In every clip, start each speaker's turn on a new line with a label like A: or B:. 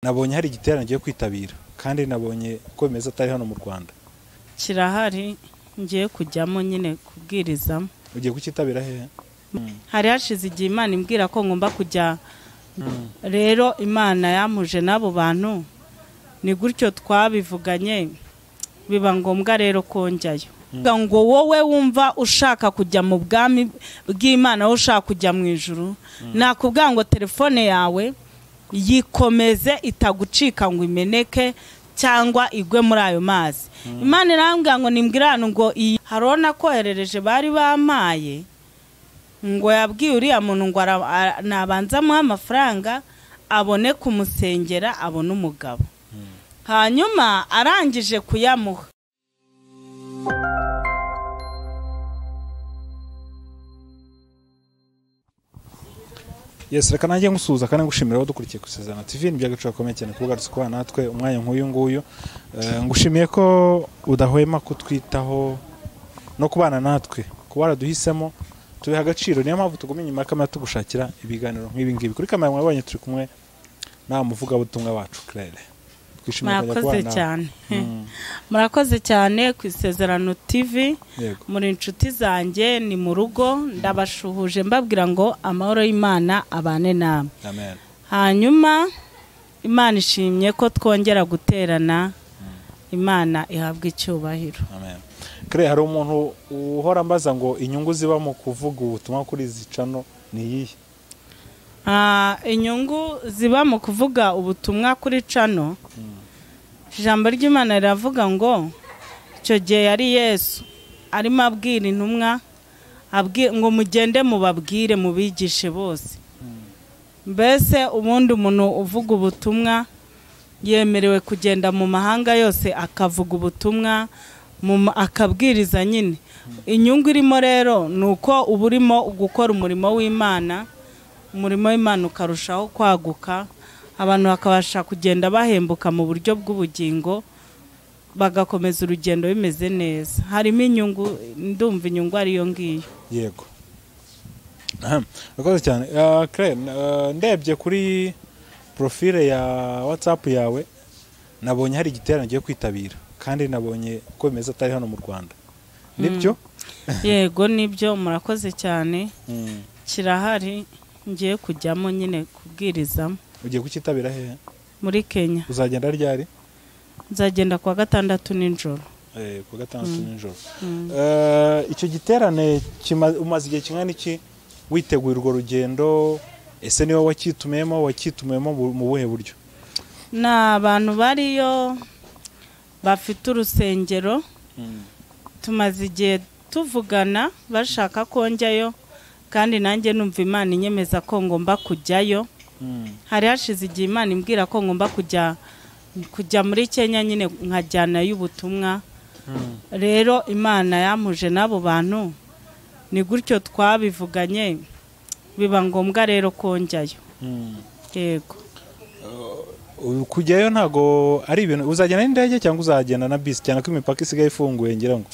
A: Nabonye hari igiterane ngiye kwitabira kandi nabonye ko bimeze atari hano mu Rwanda.
B: Kirahari ngiye kujyamo nyine kubwirizamo.
A: Ugiye kucyitabira hehe?
B: Hari hashize igihe Imana imbwira ko ngomba kujya. Rero Imana yampuje n'abo bantu, ni gutyo twabivuganye, biba ngombwa rero ko njyayo. Ngo wowe wumva ushaka kujya mu bwami bw'Imana, wowe ushaka kujya mu ijuru, nakubwira ngo telefone yawe yikomeze itagucika ngo imeneke cyangwa igwe muri ayo mazi. Imana irambwira ngo nimbwira ngo harona koherereje bari bamaye, ngo yabwiye uriya muntu ngo nabanza amuhe amafaranga abone kumusengera abone umugabo. Hanyuma arangije kuyamuha.
A: Yes, reka nanjye ngusuhuza kandi ngushimira dukurikiye ku Isezerano TV. Ni by'agaciro gakomeye cyane kugarutse kwa natwe umwanya nk'uyu nguyu. Ngushimiye ko udahwema kutwitaho no kubana natwe, kuba waraduhisemo tubiha agaciro. Niyo mpamvu tuguma inyuma ya kamera tugushakira ibiganiro nk'ibi ngibi. Kuri kamera mwabonye turi kumwe na muvugabutumwa wacu Claire. Twishimiye kujya
B: Murakoze
A: kubana.
B: cyane. Murakoze cyane ku Isezerano TV.
A: Yego.
B: Muri inshuti zanjye ni mu rugo, ndabashuhuje mbabwira ngo amahoro y'Imana abane namwe.
A: Amen.
B: Hanyuma Imana ishimye ko twongera guterana, Imana ihabwa icyubahiro.
A: Amen. Claire, hari umuntu uhora ambaza ngo inyungu ziba mu kuvuga ubutumwa kuri izi channel ni iyihe?
B: Inyungu ziba mu kuvuga ubutumwa kuri channel, ijambo ry'Imana riravuga ngo icyo gihe yari Yesu arimo abwira intumwa, ngo mugende mubabwire mubigishe bose. Mbese ubundi umuntu uvuga ubutumwa yemerewe kugenda mu mahanga yose akavuga ubutumwa, akabwiriza nyine. Inyungu irimo rero ni uko uba urimo gukora umurimo w'Imana, umurimo w'Imana ukarushaho kwaguka, abantu bakabasha kugenda bahembuka mu buryo bw'ubugingo, bagakomeza urugendo bimeze neza. Harimo inyungu, ndumva inyungu ariyo ngiyo.
A: Yego. Murakoze cyane. Claire, ndebye kuri profile ya WhatsApp yawe nabonye hari igiterane ngiye kwitabira kandi nabonye ko bimeze atari hano mu Rwanda. Nibyo?
B: Yego nibyo, murakoze cyane. Kirahari ngiye kujyamo nyine kubwirizamo.
A: Ugiye kucyitabira hehe?
B: Muri Kenya.
A: Uzagenda ryari?
B: Nzagenda kuwa gatandatu nijoro.
A: Kuwa gatandatu nijoro. Icyo giterane umaze igihe kingana iki witeguye urwo rugendo? Ese niwe wakitumiyemo, wakitumiyemo mu buhe buryo?
B: Ni abantu bariyo bafite urusengero, tumaze igihe tuvugana bashaka ko njyayo, kandi nanjye numva Imana inyemeza ko ngomba kujyayo. Hari hashize igihe Imana imbwira ko ngomba kujya muri Kenya nyine nkajyanayo ubutumwa. Rero Imana yampuje n'abo bantu, ni gutyo twabivuganye, biba ngombwa rero ko njyayo. Yego.
A: Kujyayo ntago ari ibintu, uzagenda n'indege cyangwa uzagenda na bisi, cyane ko imipaka isigaye ifunguye ngira ngo?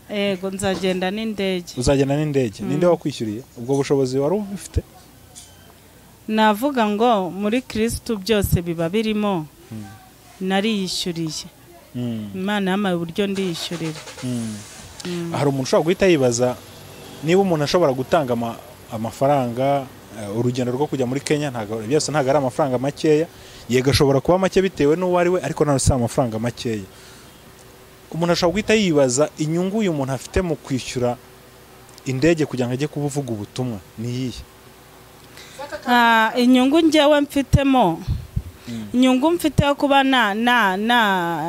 B: Yego, nzagenda n'indege.
A: Uzagenda n'indege. Ninde wakwishyuriye ubwo bushobozi wari ubufite?
B: Navuga ngo muri Kristo byose biba birimo, nariyishyuriye. Imana yampaye uburyo ndiyishyurira.
A: Hari umuntu ushobora guhita yibaza niba umuntu ashobora gutanga amafaranga urugendo rwo kujya muri Kenya, ntago byose ntago ari amafaranga makeya. Yego ashobora kuba make bitewe n'uwo ari we, ariko nawe si amafaranga makeya. Umuntu ashobora guhita yibaza inyungu uyu muntu afite mu kwishyura indege kugira ngo ajye kubuvuga ubutumwa ni iyihe?
B: Inyungu njyewe mfitemo, inyungu mfite yo kuba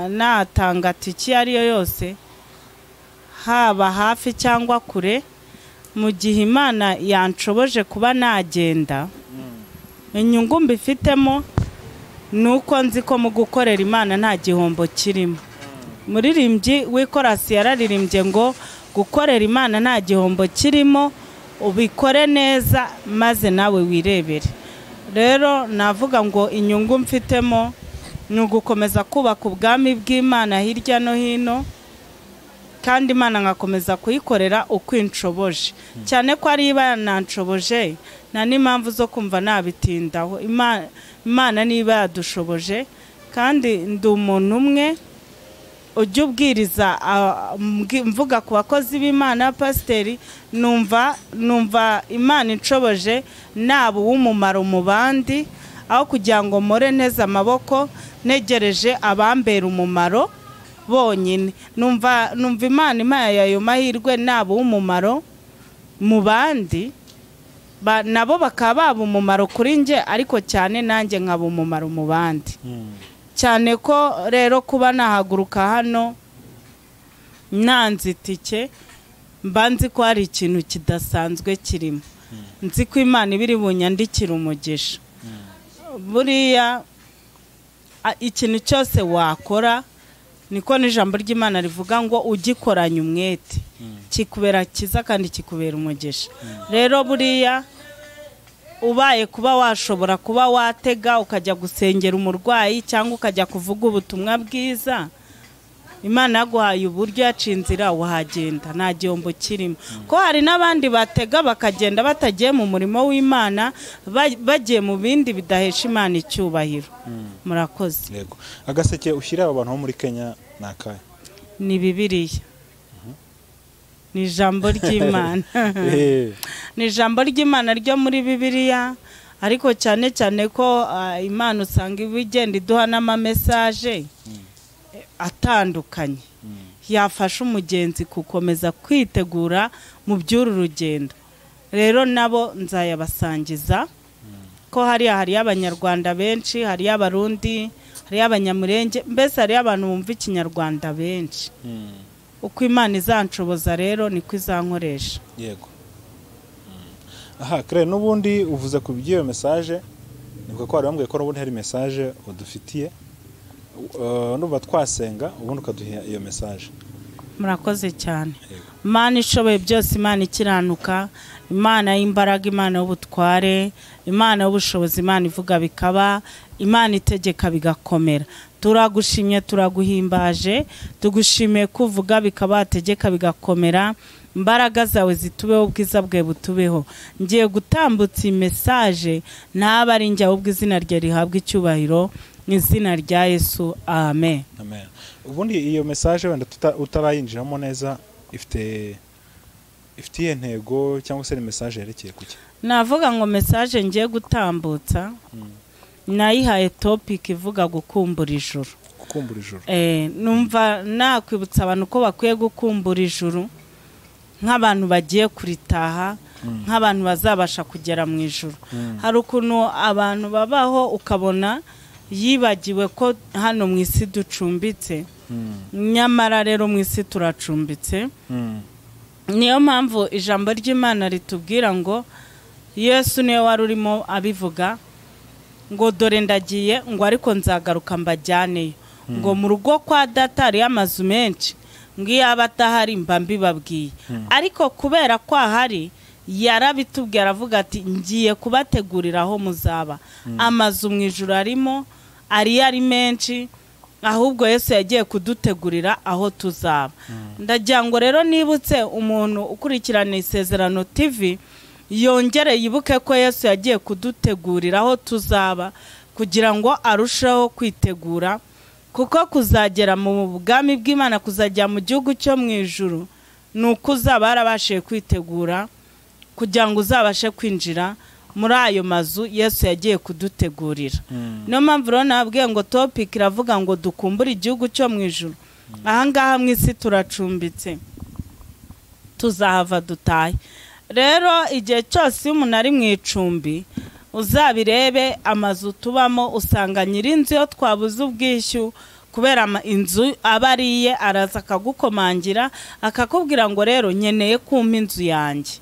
B: natanga tiki ariyo yose, haba hafi cyangwa kure, mu gihe Imana yanshoboje kuba nagenda, inyungu mbifitemo nuko nzi ko mu gukorera Imana nta gihombo kirimo. Muririmbyi w'ikorasi yararirimbye ngo gukorera Imana nta gihombo kirimo, ubikore neza maze nawe wirebere. Rero navuga ngo inyungu mfitemo ni ugukomeza kubaka ubwami bw'Imana hirya no hino, Kandi Imana nkakomeza kuyikorera uko inshoboje, cyane ko ari iba yananshoboje, nta n'impamvu zo kumva nabitindaho. Imana niba yadushoboje, kandi ndi umuntu umwe ujya ubwiriza, mvuga ku bakozi b'Imana, pasiteri, numva Imana inshoboje naba uw'umumaro mu bandi, aho kugira ngo mpore nteze amaboko ntegereje abambera umumaro bonyine. Numva Imana impaye ayo mahirwe naba uw'umumaro mu bandi, nabo bakaba baba umumaro kuri njye, ariko cyane nanjye nkaba umumaro mu bandi. Cyane ko rero kuba nahaguruka hano nanze itike, mba nzi ko hari ikintu kidasanzwe kirimo, nzi ko Imana iba iri bunyandikire umugisha. Buriya ikintu cyose wakora, niko n'ijambo ry'Imana rivuga ngo ugikoranye umwete kikubera cyiza kandi kikubera umugisha. Rero buriya ubaye kuba washobora kuba watega ukajya gusengera umurwayi cyangwa ukajya kuvuga ubutumwa bwiza, Imana yaguhaye uburyo, yaciye inzira, wahagenda nta gihombo kirimo. Ko hari n'abandi batega bakagenda batagiye mu murimo w'Imana, bagiye mu bindi bidahesha Imana icyubahiro. Murakoze.
A: Yego. Agaseke ushyira abo bantu bo muri Kenya ni akahe?
B: Ni Bibiliya. Ni ijambo ry'Imana. Ni ijambo ry'Imana ryo muri Bibiliya, ariko cyane cyane ko Imana usanga iba igenda iduha n'amamesaje atandukanye yafasha umugenzi gukomeza kwitegura mu by'uru rugendo. Rero nabo nzayabasangiza, ko hariya hariyo Abanyarwanda benshi, hariyo Abarundi, hariyo Abanyamurenge, mbese hariyo abantu bumva Ikinyarwanda benshi. Uko Imana izanshoboza rero niko izankoresha.
A: Yego. Aha kare n'ubundi uvuze ku by'iyo message, nibuka ko wari wambwiye ko n'ubundi hari message udufitiye. Ndumva twasenga ubundi ukaduha iyo message.
B: Murakoze cyane. Imana ishoboye byose, Imana ikiranuka, Imana y'imbaraga, Imana y'ubutware, Imana y'ubushobozi, Imana ivuga bikaba, Imana itegeka bigakomera. Turagushimye, turaguhimbaje, tugushimiye kuvuga bikaba, ategeka bigakomera. Imbaraga zawe zitubeho, ubwiza bwe butubeho. Ngiye gutambutsa iyi message, ntaba ari njye ahubwo izina rye rihabwa icyubahiro, mu izina rya Yesu, amen.
A: Amen. Ubundi iyo message wenda utarayinjiramo neza, ifite iyihe ntego cyangwa se ni message yerekeye kuki?
B: Navuga ngo message ngiye gutambutsa nayihaye topic ivuga gukumbura ijuru.
A: Gukumbura ijuru.
B: Numva nakwibutsa abantu ko bakwiye gukumbura ijuru, nk'abantu bagiye kuritaha, nk'abantu bazabasha kugera mu ijuru. Hari ukuntu abantu babaho ukabona yibagiwe ko hano mu isi ducumbitse, nyamara rero mu isi turacumbitse. Niyo mpamvu ijambo ry'Imana ritubwira ngo Yesu niwe wari urimo abivuga ngo dore ndagiye, ngo ariko nzagaruka mbajyaneyo, ngo mu rugo kwa data hariyo amazu menshi, ngo iyo aba atahari mba mbibabwiye. Ariko kubera ko ahari yarabitubwiye, aravuga ati ngiye kubategurira aho muzaba. Amazu mu ijuru arimo, ariyo ari menshi, ahubwo Yesu yagiye kudutegurira aho tuzaba. Ndagira ngo rero nibutse umuntu ukurikirana Isezerano TV yongere yibuke ko Yesu yagiye kudutegurira aho tuzaba, kugira ngo arusheho kwitegura, kuko kuzagera mu bwami bw'Imana, kuzajya mu gihugu cyo mu ijuru, ni uko uzaba warabashije kwitegura kugira ngo uzabashe kwinjira muri ayo mazu Yesu yagiye kudutegurira. Niyo mpamvu rero nababwiye ngo topic iravuga ngo dukumbure igihugu cyo mu ijuru. Aha ngaha mu isi turacumbitse, tuzahava dutahe. Rero igihe cyose iyo umuntu ari mu icumbi, uzabirebe amazu tubamo, usanga nyir'inzu iyo twabuze ubwishyu kubera inzu aba ariye, araza akagukomangira akakubwira ngo rero nkeneye kumpa inzu yanjye.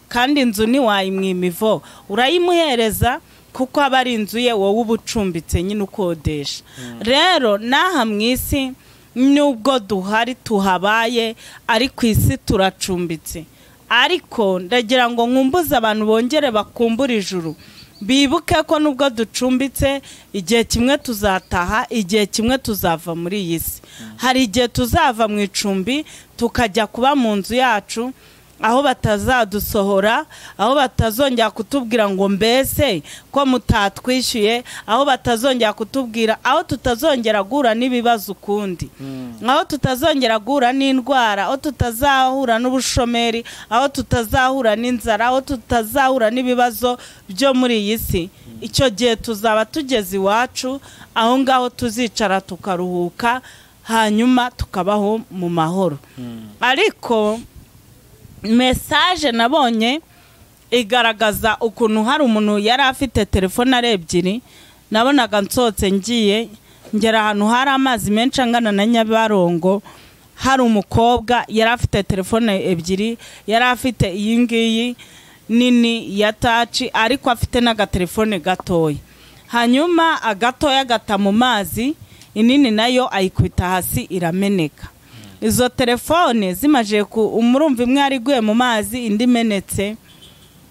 B: Kandi inzu ntiwayimwima ivo, urayimuhereza kuko aba ari inzu ye, wowe uba ucumbitse nyine ukodesha. Rero n'aha mu isi nubwo duhari tuhabaye, ariko isi turacumbitse. Ariko ndagira ngo nkumbuze abantu bongere bakumbure ijuru, Bibuke ko nubwo ducumbitse igihe kimwe tuzataha, igihe kimwe tuzava muri iyi si. Hari igihe tuzava mu icumbi tukajya kuba mu nzu yacu, aho batazadusohora, aho batazongera kutubwira ngo mbese ko mutatwishyuye, aho batazongera kutubwira, aho tutazongera guhura n'ibibazo ukundi, aho tutazongera guhura n'indwara, aho tutazahura n'ubushomeri, aho tutazahura n'inzara, aho tutazahura n'ibibazo byo muri iyi si. Icyo gihe tuzaba tugeze iwacu, aho ngaho tuzicara tukaruhuka, hanyuma tukabaho mu mahoro. Ariko message nabonye igaragaza ukuntu hari umuntu yari afite telefone ari ebyiri. Nabonaga nsohotse ngiye ngera ahantu hari amazi menshi angana na Nyabarongo, hari umukobwa yari afite telefone ebyiri, yari afite iyi ngiyi nini ya touch ariko afite n'agatelefone gatoya. Hanyuma agatoya gata mu mazi, inini nayo ayikubita hasi irameneka. Izo telefone zimaje ku umurumva imwe ari guye mu mazi indi menetse.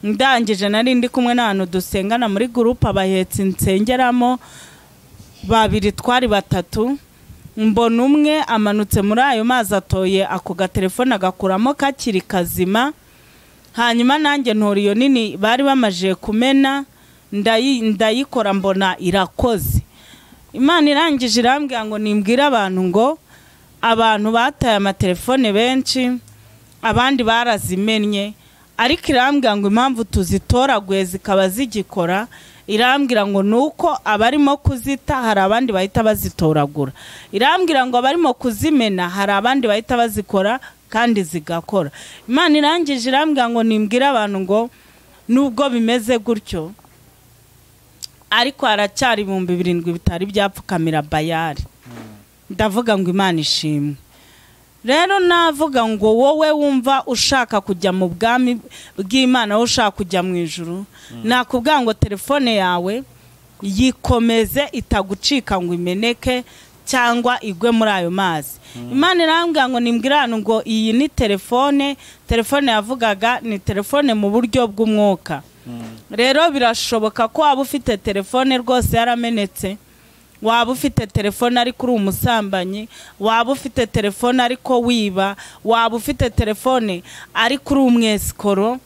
B: Ndangije nari ndi kumwe n'abantu dusengana muri groupe abahetse nsengeramo babiri twari batatu, mbona umwe amanutse muri ayo mazi atoye ako gatelefone agakuramo kakiri kazima. Hanyuma nanjye ntora iyo nini bari bamaje kumena, ndayikora mbona irakoze. Imana irangije irambwira ngo nimbwire abantu ngo abantu bataye amatelefone benshi, abandi barazimennye, ariko irambwira ngo impamvu tuzitoraguye zikaba zigikora, irambwira ngo nuko abarimo kuzita hari abandi bahita bazitoragura, irambwira ngo abarimo kuzimena hari abandi bahita bazikora kandi zigakora. Imana irangije irambwira ngo nimbwire abantu ngo nubwo bimeze gutyo ariko haracyari 7,000 bitari byapfukamira Bayali. Ndavuga ngo Imana ishimwe. Rero navuga ngo wowe wumva ushaka kujya mu bwami bw'Imana, wowe ushaka kujya mu ijuru, nakubwira ngo telefone yawe yikomeze itagucika ngo imeneke cyangwa igwe muri ayo mazi. Imana irambwira ngo nimbwire abantu ngo iyi ni telefone, telefone yavugaga ni telefone mu buryo bw'umwuka. Rero birashoboka ko waba ufite telefone rwose yaramenetse, waba ufite telefone ariko uri umusambanyi, waba ufite telefone ariko wiba, waba ufite telefone ariko uri umwesikoro,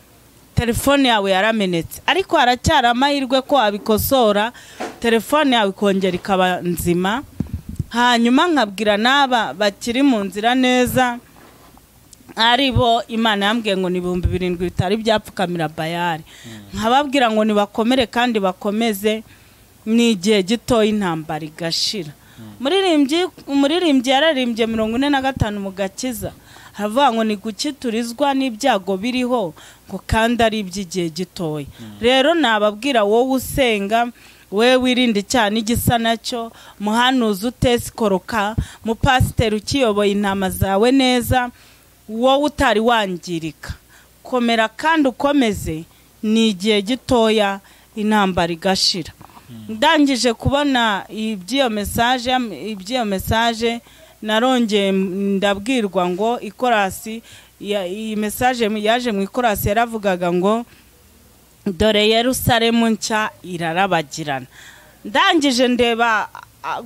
B: telefone yawe yaramenetse, ariko haracyari amahirwe ko wabikosora telefone yawe ikongera ikaba nzima. Hanyuma nkabwira n'aba bakiri mu nzira neza, ari bo Imana yambwiye ngo ni 7,000 bitari byapfukamira Bayali, nkababwira ngo nibakomere kandi bakomeze, ni igihe gito intambara igashira. Umuririmbyi yararimbye 45 mu gakiza, aravuga ngo ni gukiturizwa n'ibyago biriho ngo kandi ari iby'igihe gitoya. Rero nababwira wowe usenga, we wirinde icyaha n'igisa nacyo, muhanuzi utesikoroka, mupasiteri ukiyoboye intama zawe neza, wowe utari wangirika, komera kandi ukomeze, ni igihe gitoya intambara igashira. Ndangije kubona iby'iyo message narongeye ndabwirwa ngo ikorasi, iyi message yaje mu ikorasi yaravugaga ngo dore Yerusalemu nshya irarabagirana. Ndangije ndeba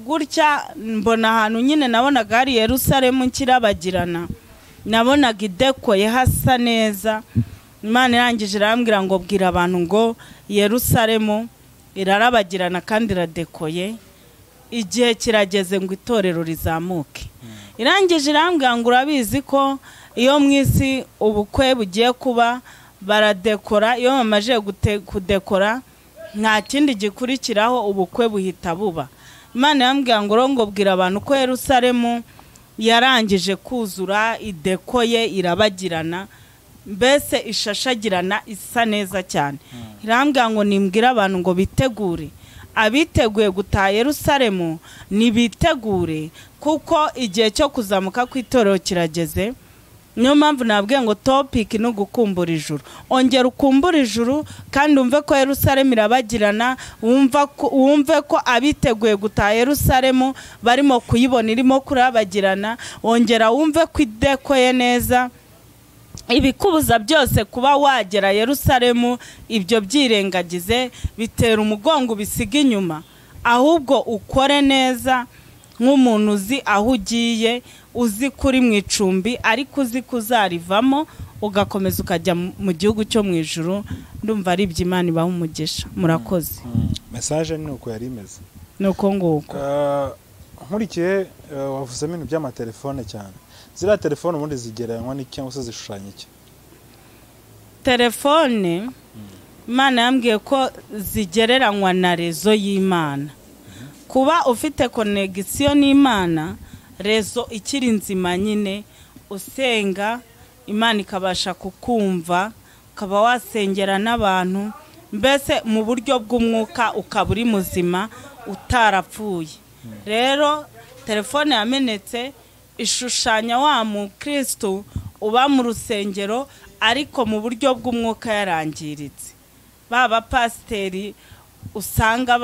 B: gutya mbona ahantu nyine nabonaga hari Yerusalemu nshya irabagirana, nabonaga idekoye hasa neza. Imana irangije irambwira ngo bwira abantu ngo Yerusalemu irarabagirana kandi iradekoye, igihe kirageze ngo itorero rizamuke. Irangije irambwira ngo urabizi ko iyo mu isi ubukwe bugiye kuba baradekora, iyo bamaze kudekora nta kindi gikurikiraho ubukwe buhita buba. Imana yambwira ngo ngo bwira abantu ko Yerusalemu yarangije kuzura, idekoye, irabagirana, mbese ishashagirana, isa neza cyane. Irambwira ngo nimbwira abantu ngo bitegure, abiteguye gutaha Yerusalemu nibitegure, kuko igihe cyo kuzamuka kw'itorero kirageze. Niyo mpamvu nabwiye ngo topic ni ugukumbura ijuru. Ongera ukumbura ijuru kandi umve ko Yerusalemu irabagirana, wumve ko abiteguye gutaha Yerusalemu barimo kuyibona irimo kurabagirana, ongera wumve ko idekoye neza. Ibikubuza byose kuba wagera Yerusalemu, ibyo byirengagize, bitera umugongo ubisiga inyuma, ahubwo ukore neza nk'umuntu uzi aho ugiye, uzi kuri mu icumbi ariko uzi kuzarivamo, ugakomeza ukajya mu gihugu cyo mu ijuru. Ndumva ari iby'Imana ibaha umugisha. Murakoze.
A: Message ni uko yari imeze,
B: ni uko nguko.
A: Nkurikiye wavuzemo ibintu by'amatelefone cyane. Ziriya telefone ubundi zigereranywa n'iki cyangwa se zishushanya iki?
B: Telefone Imana yambwiye ko zigereranywa na rezo y'Imana. Kuba ufite connection n'Imana, rezo ikiri nzima nyine, usenga Imana ikabasha kukumva, ukaba wasengera n'abantu, mbese mu buryo bw'umwuka ukaba uri muzima utarapfuye. Rero telefone yamenetse ishushanya wa mukristo uba mu rusengero ariko mu buryo bw'umwuka yarangiritse. Baba pasiteri usanga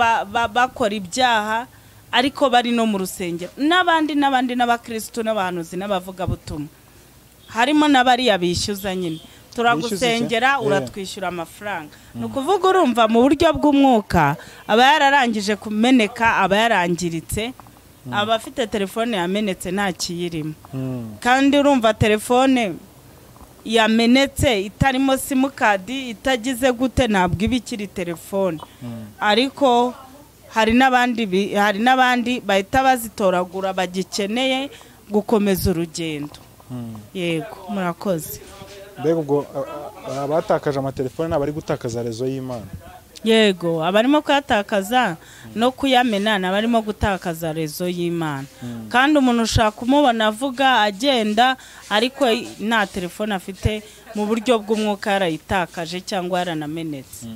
B: bakora ibyaha ariko bari no mu rusengero, n'abandi n'abandi n'abakristo n'abahanuzi n'abavugabutumwa, harimo n'abariya bishyuza nyine, turagusengera uratwishyura amafaranga. Ni ukuvuga urumva mu buryo bw'umwuka aba yararangije kumeneka, aba yarangiritse, aba afite telefone yamenetse nta kiyirimo. Kandi urumva telefone yamenetse itarimo simukadi itagize gute ntabwo iba ikiri telefone. Ariko hari n'abandi bahita bazitoragura bagikeneye gukomeza urugendo. Yego, murakoze.
A: Mbega ubwo abatakaje amatelefone n'abari gutakaza rezo y'Imana?
B: Yego, abarimo kuyatakaza no kuyamena n'abarimo gutakaza rezo y'Imana. Kandi umuntu ushaka kumubona avuga agenda ariko nta telefone afite, mu buryo bw'umwuka yarayitakaje cyangwa yaranamenetse.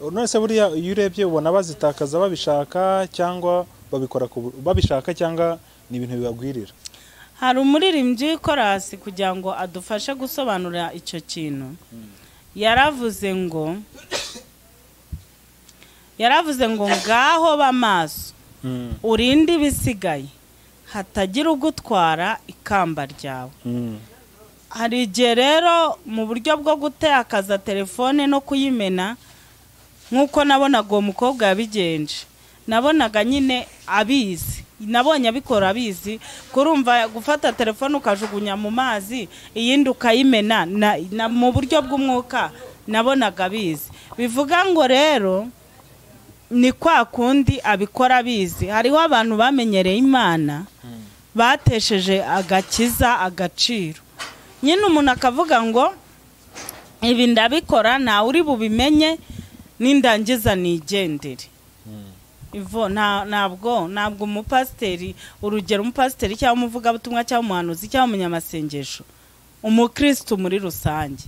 A: None se buriya iyo urebye ubona bazitakaza babishaka cyangwa babikora babishaka cyangwa ni ibintu bibagwirira?
B: Hari umuririmbyi w'ikorasi kugira ngo adufashe gusobanura icyo kintu, yaravuze ngo ngaho b'amaso urinde ibisigaye hatagira ugutwara ikamba ryawe. Hari igihe rero mu buryo bwo gutakaza telefone no kuyimena, nk'uko nabonaga uwo mukobwa yabigenje, nabonaga nyine abizi, nabonye abikora abizi. Kurumva gufata telefone ukajugunya mu mazi iyindi ukayimena mu buryo bw'umwuka nabonaga abizi. Bivuga ngo rero ni kwa kundi abikora abizi. Hariho abantu bamenyereye Imana batesheje agakiza agaciro. Nyine umuntu akavuga ngo ibi ndabikora nta uri bubimenye, nindangiza nigendere. Ivo ntabwo umupasiteri, urugero umupasiteri cyangwa umuvugabutumwa cyangwa umuhanuzi cyangwa umunyamasengesho, umukristo muri rusange,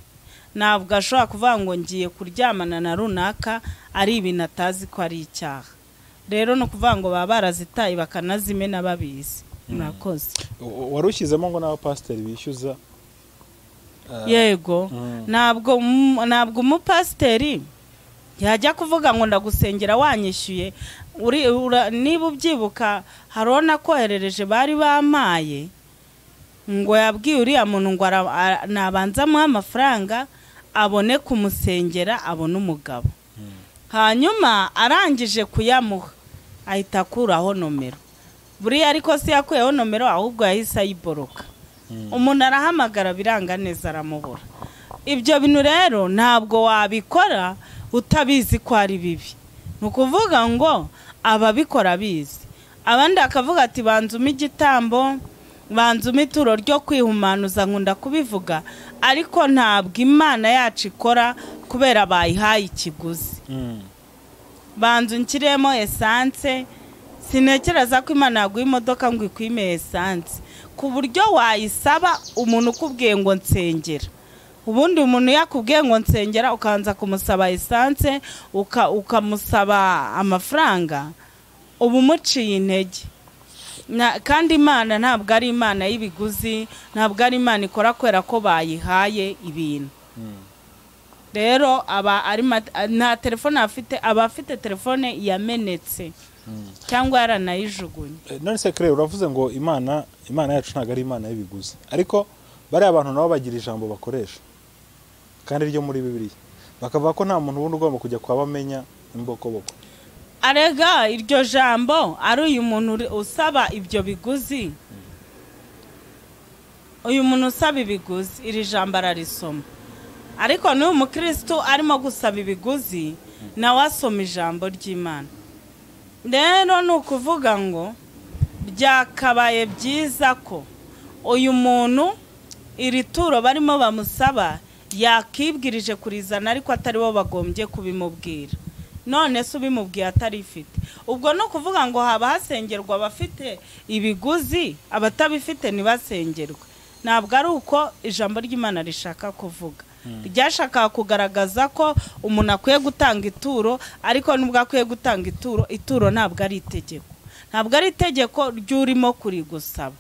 B: ntabwo ashobora kuvuga ngo ngiye kuryamana na runaka ari ibintu atazi ko ari icyaha. Rero no kuvuga ngo baba barazitaye bakanazimena babizi. Murakoze.
A: Wari ushyizemo ngo n'abapasiteri bishyuza?
B: Yego, ntabwo umupasiteri yajya kuvuga ngo ndagusengera wanyishyuye. Niba ubyibuka harona koherereje bari bamaye ngo yabwiye uriya muntu ngo nabanza amuhe amafaranga abone kumusengera abone umugabo. Hanyuma arangije kuyamuha ahita akuraho nomero. Buriya ariko si yakuyeho nomero, ahubwo yahise ayiboroka. Umuntu arahamagara biranga neza aramubura. Ibyo bintu rero ntabwo wabikora utabizi ko ari bibi. Ni ukuvuga ngo ababikora bizi. Abandi akavuga ati banzuma igitambo, banzuma ituro ryo kwihumanuza, nkunda kubivuga, ariko ntabwo Imana yacu ikora kubera bayihaye ikiguzi. Banzu nkiremo essence, sintekereza ko Imana yaguha imodoka ngo ikwime essence, ku buryo wayisaba umuntu ukubwiye ngo nsengera. Ubundi umuntu yakubwiye ngo nsengera ukanza kumusaba essence, ukamusaba amafaranga, ubu umuciye intege. Kandi Imana ntabwo ari Imana y'ibiguzi, ntabwo ari Imana ikora kubera ko bayihaye ibintu. Rero aba ari nta telefone afite, aba afite telefone yamenetse cyangwa yaranayijugunye.
A: None se Claire, uravuze ngo Imana yacu ntabwo ari Imana y'ibiguzi, ariko bariya abantu nabo bagira ijambo bakoresha. kandi ryo muri Bibiliya, bakavuga ko nta muntu wundi ugomba kujya kwa Bamenya imbokoboko.
B: Arega iryo jambo ari uyu muntu usaba ibyo biguzi, uyu muntu usaba ibiguzi iri jambo ararisoma, ariko n'uyu mukristo arimo gusaba ibiguzi nawe asoma ijambo ry'Imana. Rero ni ukuvuga ngo byakabaye byiza ko uyu muntu iri turo barimo bamusaba yakibwirije kurizana, ariko atari bo bagombye kubimubwira. None se ubimubwiye atarifite, ubwo no kuvuga ngo haba hasengerwa abafite ibiguzi, abatabifite ntibasengerwe. Ntabwo ari uko ijambo ry'Imana rishaka kuvuga. Ryashaka kugaragaza ko umuntu akwiye gutanga ituro, ariko nubwo akwiye gutanga ituro, ituro ntabwo ari itegeko, ntabwo ari itegeko ry'urimo kurigusaba.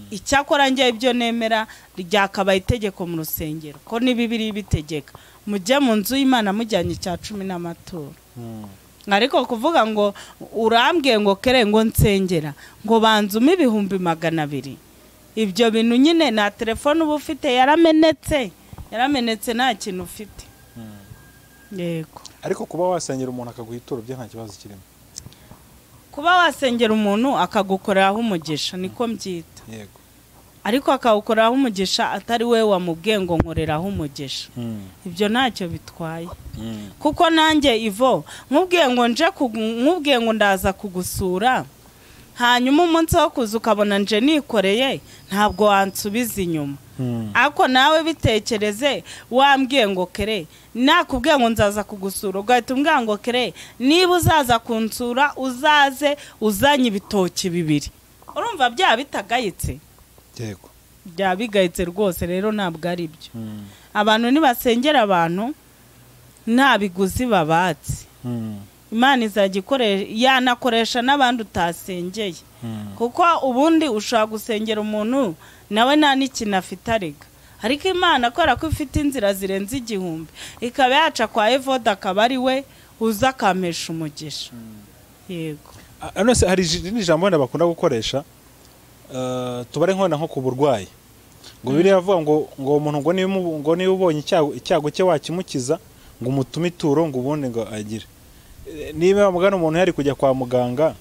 B: Icyakora njye ibyo nemera ryakabaye itegeko mu rusengero, ko ni Bibiliya ibitegeka, mujye mu nzu y'Imana mujyanye icya 10 n'amaturo. Ariko kuvuga ngo urambwiye ngo kere ngo nsengera ngo banzume 200,000, ibyo bintu nyine na telefone uba ufite yaramenetse, yaramenetse nta kintu ufite. Yego.
A: Ariko kuba wasengera umuntu akaguha ituro byo nta kibazo kirimo.
B: Kuba wasengera umuntu akagukoreraho umugisha niko mbyita.
A: Yego.
B: Ariko akawukoreraho umugisha atari we wamubwiye ngo nkoreraho umugisha, ibyo ntacyo bitwaye. Kuko nanjye Ivo nkubwiye ngo nje nkubwiye ngo ndaza kugusura, hanyuma umunsi wo kuza ukabona nje nikoreye, ntabwo wansubiza inyuma. Ariko nawe bitekereze, wambwiye ngo kere nakubwiye ngo nzaza kugusura, ugahita umbwira ngo kere niba uzaza kunsura uzaze uzanye ibitoki 2, urumva byaba bitagayitse?
A: Yego,
B: byaba bigayitse rwose. Rero ntabwo ari byo. Abantu nibasengera abantu nta biguzi babatse, Imana izajya yanakoresha n'abandi utasengeye. Kuko ubundi ushobora gusengera umuntu nawe nta n'ikintu afite arega, ariko Imana kubera ko ifite inzira zirenze 1000 ikaba yaca kwa Evode akaba ari we uza akampesha umugisha. Yego.
A: None hari irindi jambo wenda bakunda gukoresha, tubare nkona nko ku burwayi, ngo Bibiliya iravuga ngo umuntu ngo niba ubonye icyago cye wakimukiza, ngo umutume ituro ngo ubundi ngo agire. Niba mugana umuntu yari kujya kwa muganga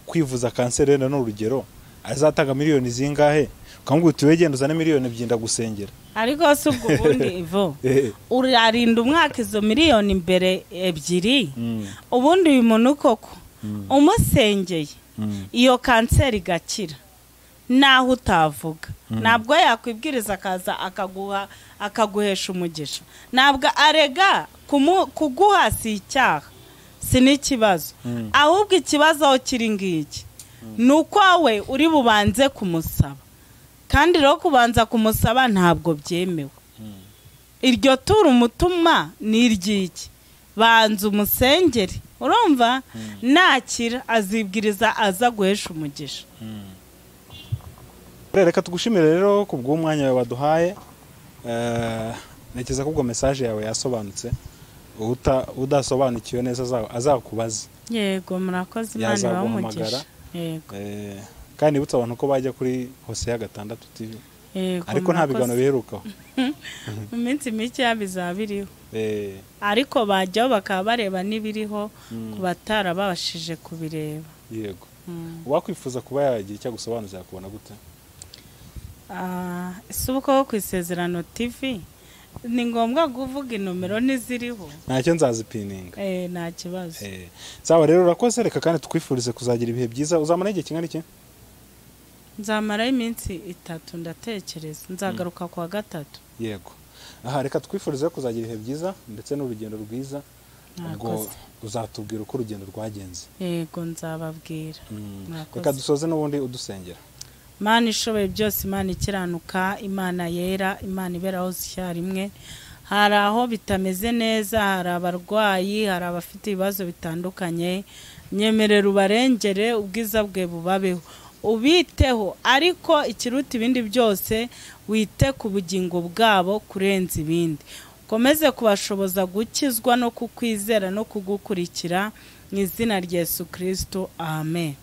A: kwivuza kanseri wenda n'urugero, azatanga miliyoni zingahe, ukamubwira uti wegenda uzane miliyoni 2 ndagusengera.
B: Ariko si ubwo ubundi Ivo urarinda umwaka izo miliyoni mbere 2, ubundi uyu muntu koko umusengeye iyo kanseri igakira naho utavuga, ntabwo yakwibwiriza akaza akaguha akaguhesha umugisha. Ntabwo arega kuguha si icyaha, si n'ikibazo, ahubwo ikibazo aho kiri ngiki ni uko we uri bubanze kumusaba, kandi rero kubanza kumusaba ntabwo byemewe. Iryo turo umutuma ni iry'iki? Banza umusengere, urumva nakira azibwiriza aza guhesha umugisha.
A: Reka tugushimire rero ku bw'umwanya waduhaye. Ntekereza ko ubwo message yawe yasobanutse, udasobanukiwe neza azakubaza.
B: Yego, murakoze, Imana ibahe umugisha. Yego.
A: Kandi ibutsa abantu ko bajya kuri Hosea 6 TV.
B: Yego,
A: ariko nta bigano biherukaho.
B: Mu minsi mike bizaba biriho. Ariko bajyaho bakaba bareba n'ibiriho ku batarabashije kubireba.
A: Yego. Wakwifuza kuba yagira icyo agusobanuza yakubona gute?
B: Si uko ku Isezerano TV ni ngombwa kuvuga inomero n'iziriho?
A: Ntacyo nzazipininga.
B: Nta kibazo.
A: Sawa rero urakoze, reka kandi tukwifurize kuzagira ibihe byiza. Uzamara igihe kingana iki?
B: Nzamara iminsi 3 ndatekereza, nzagaruka kuwa 3.
A: Yego. Aha reka tukwifurize kuzagira ibihe byiza ndetse n'urugendo rwiza. Ubwo uzatubwira uko urugendo rwagenze.
B: Yego, nzababwira.
A: Reka dusoze n'ubundi udusengera.
B: Imana ishoboye byose, Imana ikiranuka, Imana yera, Imana ibera hose icyarimwe. Hari aho bitameze neza, hari abarwayi, hari abafite ibibazo bitandukanye, nyemerera ubarengere, ubwiza bwe bubabeho, ubiteho, ariko ikiruta ibindi byose wite ku bugingo bwabo kurenza ibindi. Ukomeze kubashoboza gukizwa no kukwizera no kugukurikira mu izina rya Yesu Kristo, amen.